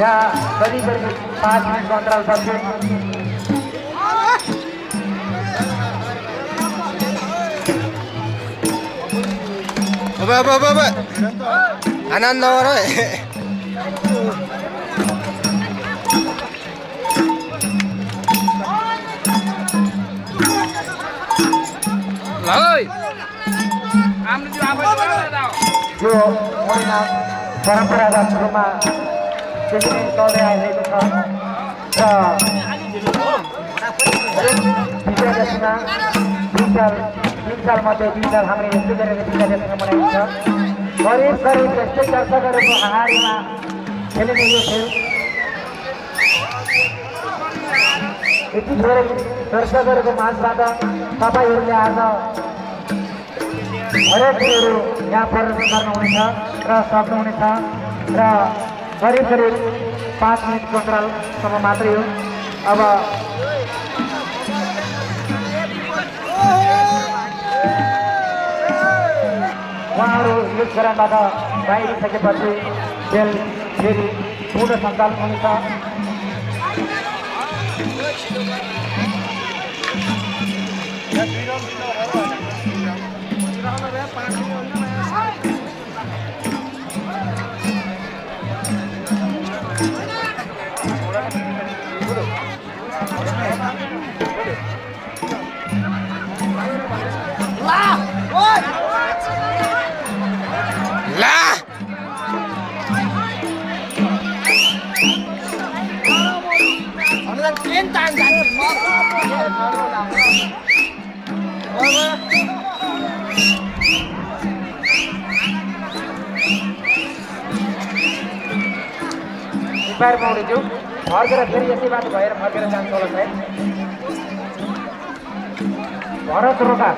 यहाँ करीब 5 मिनट अंतराल पछि आनन्द नगर यो परम्परागत रूपमा त्यसरी चल्दै आइरहेको छ र विजयादशमीमा 3 साल मध्ये 2 साल हामीले यस्तो गरेर विजयादशमी मनाइन्छ। करिब यस्तै दर्शकहरूको आहारीमा खेलिने यो खेल यति धेरै दर्शकहरूको माझबाट तपाईँहरूले आज हरेक कुरोहरू यहाँ प्रदर्शन गर्नुहुनेछ र सक्नुहुनेछ र करिब 5 मिनटको अन्तरालसम्म मात्रै हो। अब उहाँहरू यस ग्राउन्डबाट बाहिरिसकेपछि खेल फेरि पूर्ण सञ्चालन हुनेछ। बाहिर पाउनेछु फर्केर फेरि यसै बाटो भएर फर्केर जान्छ होला सायद। भरत रोका